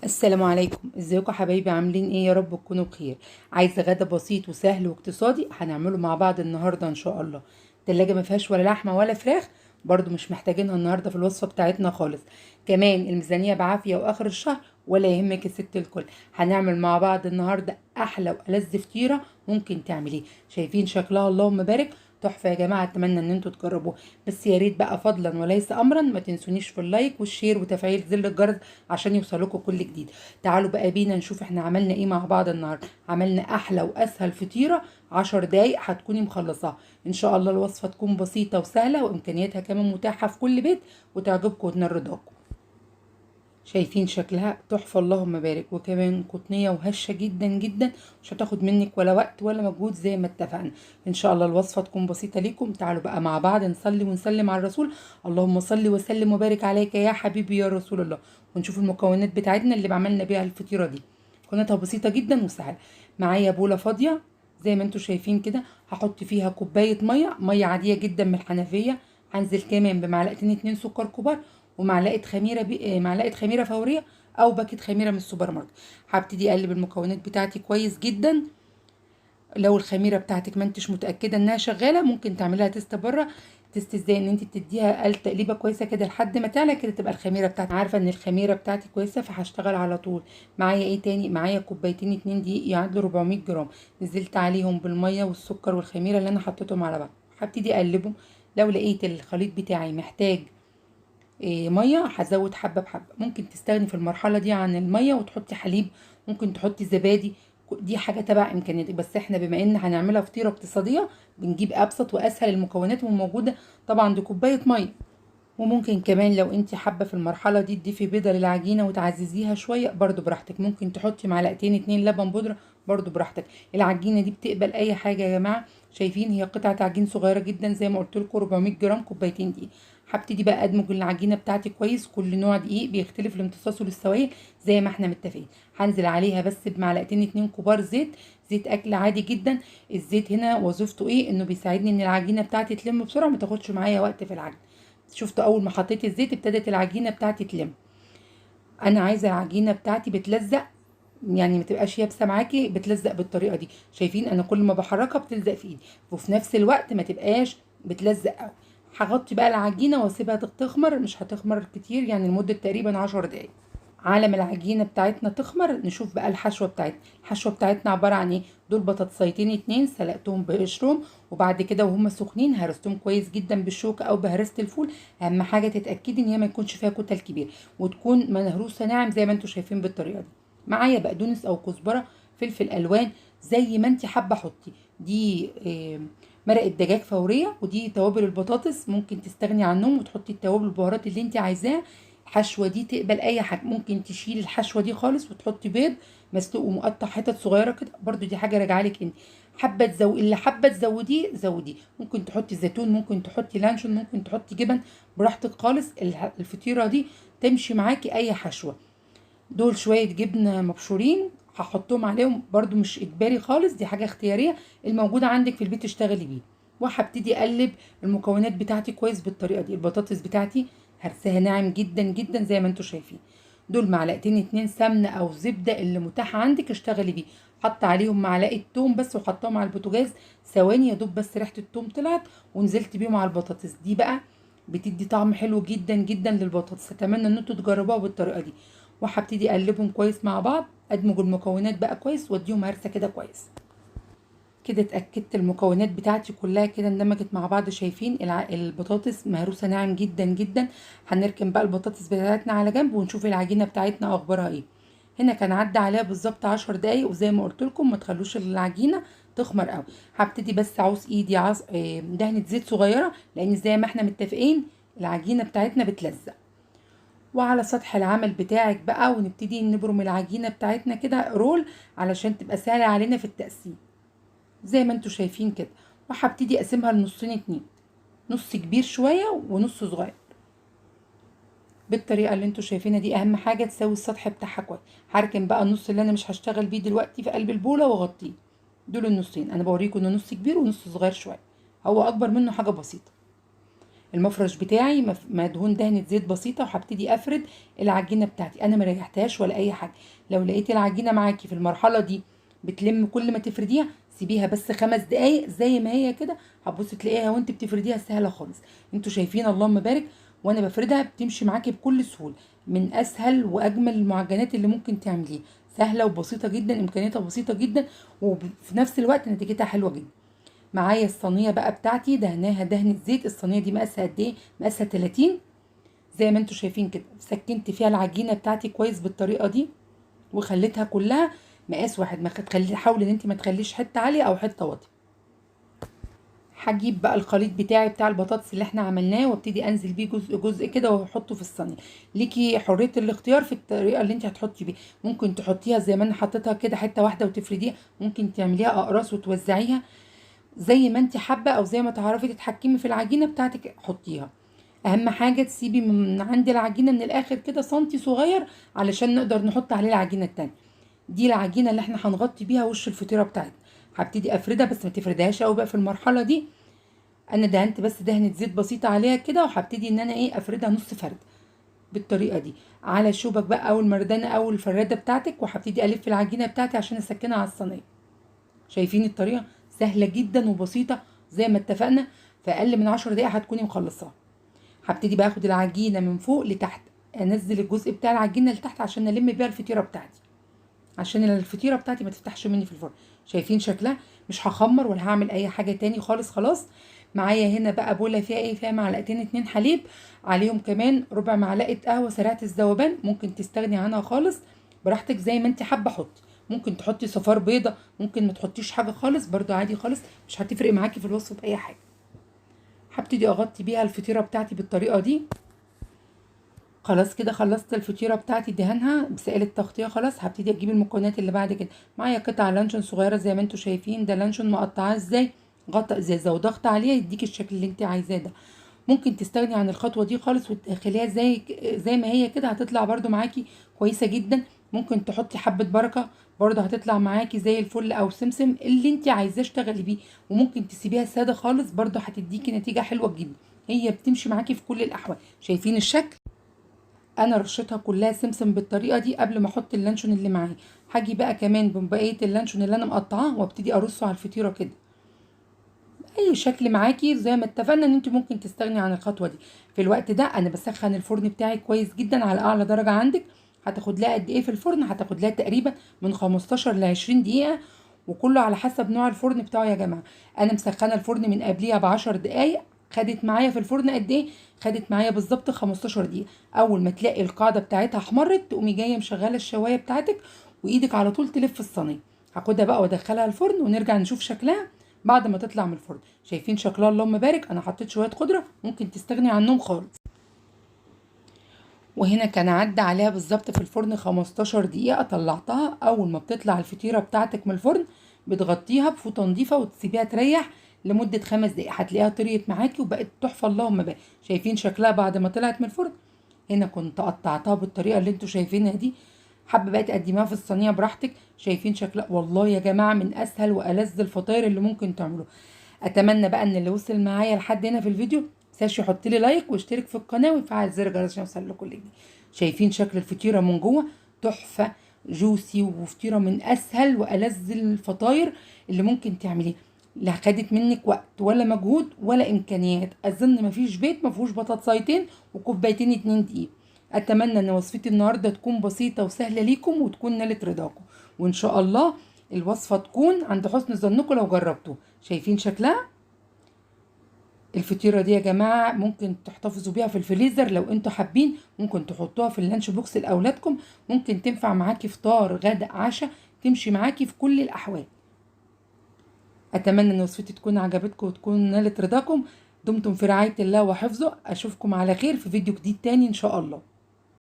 السلام عليكم، ازيكم حبايبي؟ عاملين ايه؟ يا رب تكونوا بخير. عايزه غدا بسيط وسهل واقتصادي هنعمله مع بعض النهارده ان شاء الله. التلاجة ما فيهاش ولا لحمه ولا فراخ، برضو مش محتاجينها النهارده في الوصفة بتاعتنا خالص. كمان الميزانية بعافية واخر الشهر، ولا يهمك يا ست الكل. هنعمل مع بعض النهارده احلى والذ فطيره ممكن تعمليه. شايفين شكلها؟ اللهم بارك، تحفة يا جماعة. اتمنى ان انتوا تجربوه، بس يا ريت بقى فضلا وليس امرا ما تنسونيش في ال like وال share وتفعيل زر الجرس عشان يوصلكم كل جديد. تعالوا بقى بينا نشوف احنا عملنا ايه مع بعض النهارده. عملنا احلى واسهل فطيره، 10 دقايق هتكوني مخلصاها ان شاء الله. الوصفة تكون بسيطة وسهلة وامكانياتها كمان متاحة في كل بيت، وتعجبكم وتنال رضاكم. شايفين شكلها تحفة اللهم بارك، وكمان قطنيه وهشه جدا جدا، مش هتاخد منك ولا وقت ولا مجهود زي ما اتفقنا. ان شاء الله الوصفة تكون بسيطة ليكم. تعالوا بقى مع بعض نصلي ونسلم على الرسول. اللهم صل وسلم وبارك عليك يا حبيبي يا رسول الله. ونشوف المكونات بتاعتنا اللي عملنا بيها الفطيره دي. مكوناتها بسيطة جدا وسهلة. معايا بوله فاضية زي ما انتم شايفين كده، هحط فيها كوباية مية، مية عادية جدا من الحنفية. هنزل كمان بمعلقتين 2 سكر كبار، ومعلقة خميره معلقه خميره فورية او باكت خميره من السوبر ماركت. هبتدي اقلب المكونات بتاعتي كويس جدا. لو الخميره بتاعتك ما انتش متاكدة انها شغالة، ممكن تعمليها test بره. test ازاي؟ ان انت تديها تقليبه كويسة كده لحد ما تعلى كده، تبقى الخميره بتاعتك عارفه ان الخميره بتاعتي كويسة، فهشتغل على طول. معايا ايه تاني؟ معايا كوبايتين 2 دقيق يعادلوا 400 جرام، نزلت عليهم بالمية والسكر والخميره اللي انا حطيتهم على بعض. هبتدي اقلبهم. لو لقيت الخليط بتاعي محتاج مية هزود حبه بحبه. ممكن تستغني في المرحلة دي عن المية وتحطي حليب، ممكن تحطي زبادي، دي حاجة تبع امكانياتك. بس احنا بما ان هنعملها فطيره اقتصادية بنجيب ابسط واسهل المكونات وموجودة. طبعا دي كوباية مية. وممكن كمان لو انت حابة في المرحلة دي تضيفي بيضة للعجينه وتعززيها شوية برضو براحتك. ممكن تحطي معلقتين 2 لبن بودره برضو براحتك. العجينة دي بتقبل اي حاجة يا جماعة. شايفين هي قطعه عجين صغيرة جدا زي ما قلت لكم، 400 جرام، كوبايتين دقيق. هبتدي بقى ادمج العجينة بتاعتي كويس. كل نوع دقيق بيختلف لامتصاصه للسوائل زي ما احنا متفقين. هنزل عليها بس بمعلقتين 2 كبار زيت، زيت اكل عادي جدا. الزيت هنا وظيفته ايه؟ انه بيساعدني ان العجينة بتاعتي تلم بسرعة، ما تاخدش معايا وقت في العجن. شفتوا اول ما حطيت الزيت ابتدت العجينة بتاعتي تلم. انا عايزه العجينة بتاعتي بتلزق، يعني ما تبقاش يابسة معاكي، بتلزق بالطريقة دي. شايفين انا كل ما بحركها بتلزق في ايدي، وفي نفس الوقت ما تبقاش بتلزق قوي. هغطي بقى العجينة واسيبها تخمر، مش هتخمر كتير، يعني لمدة تقريبا 10 دقايق. على ما العجينة بتاعتنا تخمر نشوف بقى الحشوه بتاعتنا. الحشوه بتاعتنا عبارة عن ايه؟ دول بطاطسيتين 2 سلقتهم بقشرهم، وبعد كده وهم سخنين هرستهم كويس جدا بالشوكة او بهرسه الفول. اهم حاجة تتاكدي ان هي ما يكونش فيها كتل كبير، وتكون مهروسه ناعم زي ما انتم شايفين بالطريقة دي. معايا بقدونس او كزبره، فلفل الوان، زي ما انت حابة حطي. دي مرقه دجاج فورية، ودي توابل البطاطس، ممكن تستغني عنهم وتحطي التوابل البهارات اللي انت عايزاها. الحشوه دي تقبل اي حاجة، ممكن تشيلي الحشوه دي خالص وتحطي بيض مسلوق ومقطع حتت صغيرة كده، برضو دي حاجة راجعه لك انت. حابة تزودي اللي حابة تزوديه زوديه، ممكن تحطي زيتون، ممكن تحطي لانشون، ممكن تحطي جبن، براحتك خالص. الفطيره دي تمشي معاكي اي حشوه. دول شوية جبنه مبشورين هحطهم عليهم، برضو مش اجباري خالص، دي حاجة اختيارية، الموجودة عندك في البيت اشتغلي بيه. وهبتدي اقلب المكونات بتاعتي كويس بالطريقة دي. البطاطس بتاعتي هرسها ناعم جدا جدا زي ما انتم شايفين. دول معلقتين 2 سمنه او زبدة اللي متاحة عندك اشتغلي بيه. حط عليهم معلقه توم بس، وحطاهم على البوتاجاز ثواني يا دوب بس ريحه التوم طلعت، ونزلت بيهم على البطاطس. دي بقى بتدي طعم حلو جدا جدا للبطاطس. اتمنى ان انتوا تجربوها بالطريقة دي. وهبتدي اقلبهم كويس مع بعض، ادمج المكونات بقى كويس واديهم هرسه كده كويس كده. اتاكدت المكونات بتاعتي كلها كده اندمجت مع بعض. شايفين البطاطس مهروسه ناعم جدا جدا. هنركن بقى البطاطس بتاعتنا على جنب ونشوف العجينة بتاعتنا اخبارها ايه. هنا كان عدى عليها بالظبط 10 دقايق، وزي ما قلت لكم ما تخلوش العجينة تخمر قوي. هبتدي بس اعوز ايدي دهنه زيت صغيرة، لان زي ما احنا متفقين العجينة بتاعتنا بتلزق. وعلى سطح العمل بتاعك بقى، ونبتدي نبرم العجينة بتاعتنا كده رول علشان تبقى سهلة علينا في التقسيم زي ما انتوا شايفين كده. وهبتدي اقسمها لنصين 2، نص كبير شوية ونص صغير بالطريقة اللي انتوا شايفينها دي. اهم حاجة تساوي السطح بتاعها كويس. هركن بقى النص اللي انا مش هشتغل بيه دلوقتي في قلب البوله واغطيه. دول النصين، انا بوريكم انه نص كبير ونص صغير شوية، هو اكبر منه حاجة بسيطة. المفرش بتاعي مدهون دهنة زيت بسيطة، وهبتدي افرد العجينة بتاعتي. انا ما ريحتهاش ولا اي حاجة. لو لقيتي العجينة معاكي في المرحلة دي بتلم كل ما تفرديها، سيبيها بس 5 دقايق زي ما هي كده، هتبصي تلاقيها وانت بتفرديها سهلة خالص. انتوا شايفين اللهم بارك وانا بفردها بتمشي معاكي بكل سهولة. من اسهل واجمل المعجنات اللي ممكن تعمليها، سهلة وبسيطة جدا، امكانياتها بسيطة جدا، وفي نفس الوقت نتيجتها حلوة جدا. معايا الصينية بقى بتاعتي دهناها دهنه زيت. الصينية دي مقاسها قد ايه؟ مقاسها 30 زي ما انتوا شايفين كده. سكنت فيها العجينة بتاعتي كويس بالطريقة دي، وخليتها كلها مقاس واحد. ما تخلي، حاولي ان انت ما تخليش حتة عالية او حتة واطية. هجيب بقى الخليط بتاعي بتاع البطاطس اللي احنا عملناه، وابتدي انزل بيه جزء جزء كده واحطه في الصينية. ليكي حرية الاختيار في الطريقة اللي انت هتحطي بيها. ممكن تحطيها زي ما انا حطيتها كده حتة واحدة وتفرديها، ممكن تعمليها اقراص وتوزعيها زي ما انت حابة، او زي ما تعرفي تتحكمي في العجينة بتاعتك حطيها. اهم حاجة تسيبي من عند العجينة من الاخر كده سنتي صغير علشان نقدر نحط عليه العجينة التانية. دي العجينة اللي احنا هنغطي بيها وش الفطيره بتاعتنا. هبتدي افردها، بس ما تفردهاش قوي بقى في المرحلة دي. انا دهنت بس دهنه زيت بسيطة عليها كده، وهبتدي ان انا ايه افردها نص فرد بالطريقة دي على الشوبك بقى او المردانه او الفراده بتاعتك. وهبتدي الف العجينة بتاعتي عشان اسكنها على الصينية. شايفين الطريقة سهلة جدا وبسيطة زي ما اتفقنا، في اقل من 10 دقايق هتكوني مخلصاها. هبتدي بقى اخد العجينة من فوق لتحت، انزل الجزء بتاع العجينة لتحت عشان الم بيها الفطيره بتاعتي، عشان الفطيره بتاعتي ما تفتحش مني في الفرن. شايفين شكلها؟ مش هخمر ولا هعمل اي حاجة تاني خالص. خلاص معايا هنا بقى بوله فيها ايه؟ فيها معلقتين 2 حليب، عليهم كمان ربع معلقه قهوة سريعة الذوبان، ممكن تستغني عنها خالص براحتك زي ما انت حابة. حطي، ممكن تحطي صفار بيضة، ممكن ما تحطيش حاجة خالص برده عادي خالص، مش هتفرق معاكي في الوصفة باي حاجة. هبتدي اغطي بيها الفطيره بتاعتي بالطريقة دي. خلاص كده خلصت الفطيره بتاعتي دهنها بسائل التغطية. خلاص هبتدي اجيب المكونات اللي بعد كده. معايا قطع لانشون صغيرة زي ما انتم شايفين، ده لانشون مقطعاه ازاي، غطا ازازة وضغط عليها يديك الشكل اللي انت عايزاه ده. ممكن تستغني عن الخطوة دي خالص وتخليها زي ما هي كده، هتطلع برده معاكي كويسة جدا. ممكن تحطي حبه بركة برده هتطلع معاكي زي الفل، او سمسم اللي انت عايزاه اشتغلي بيه. وممكن تسيبيها ساده خالص برده هتديكي نتيجة حلوة جدا. هي بتمشي معاكي في كل الاحوال. شايفين الشكل؟ انا رشيتها كلها سمسم بالطريقة دي قبل ما احط اللانشون اللي معايا. هاجي بقى كمان ببقية اللانشون اللي انا مقطعاه وابتدي ارصه على الفطيره كده اي شكل معاكي زي ما اتفقنا ان انت ممكن تستغني عن الخطوة دي. في الوقت ده انا بسخن الفرن بتاعي كويس جدا على اعلى درجه عندك. هتاخد لها قد ايه في الفرن؟ هتاخد لها تقريبا من 15 ل 20 دقيقة، وكله على حسب نوع الفرن بتاعه يا جماعة. انا مسخنه الفرن من قبليها ب10 دقايق. خدت معايا في الفرن قد ايه؟ خدت معايا بالظبط 15 دقيقة. اول ما تلاقي القاعدة بتاعتها احمرت تقومي جاية مشغله الشوايه بتاعتك وايدك على طول تلف الصينية. هاخدها بقى وادخلها الفرن ونرجع نشوف شكلها بعد ما تطلع من الفرن. شايفين شكلها؟ اللهم بارك. انا حطيت شوية خضرة، ممكن تستغني عنهم خالص. وهنا كان عدى عليها بالظبط في الفرن 15 دقيقة. طلعتها. اول ما بتطلع الفطيره بتاعتك من الفرن بتغطيها بفوطه نظيفة وتسيبيها تريح لمدة 5 دقايق، هتلاقيها طريت معاكي وبقت تحفة اللهم بارك. شايفين شكلها بعد ما طلعت من الفرن؟ هنا كنت قطعتها بالطريقة اللي انتوا شايفينها دي. حابة بقى تقدميها في الصينية براحتك. شايفين شكلها؟ والله يا جماعة من اسهل والذ الفطاير اللي ممكن تعملوها. اتمنى بقى ان اللي وصل معايا لحد هنا في الفيديو متنساش يحط لي like واشترك في القناة ويفعل زر الجرس عشان يوصل لكل جديد. شايفين شكل الفطيره من جوه؟ تحفة، juicy، وفطيره من اسهل والذ الفطاير اللي ممكن تعمليها. لا خدت منك وقت ولا مجهود ولا امكانيات. اظن مفيش بيت مفيهوش بطاطسايتين وكوبايتين 2 دقيق. اتمنى ان وصفتي النهارده تكون بسيطة وسهلة ليكم وتكون نالت رضاكم، وان شاء الله الوصفة تكون عند حسن ظنكم لو جربتوها. شايفين شكلها؟ الفطيره دي يا جماعة ممكن تحتفظوا بيها في الفريزر لو انتوا حابين، ممكن تحطوها في ال lunch box لاولادكم، ممكن تنفع معاكي فطار غدا عشاء، تمشي معاكي في كل الاحوال. اتمنى ان وصفتي تكون عجبتكم وتكون نالت رضاكم. دمتم في رعاية الله وحفظه. اشوفكم على خير في فيديو جديد تاني ان شاء الله.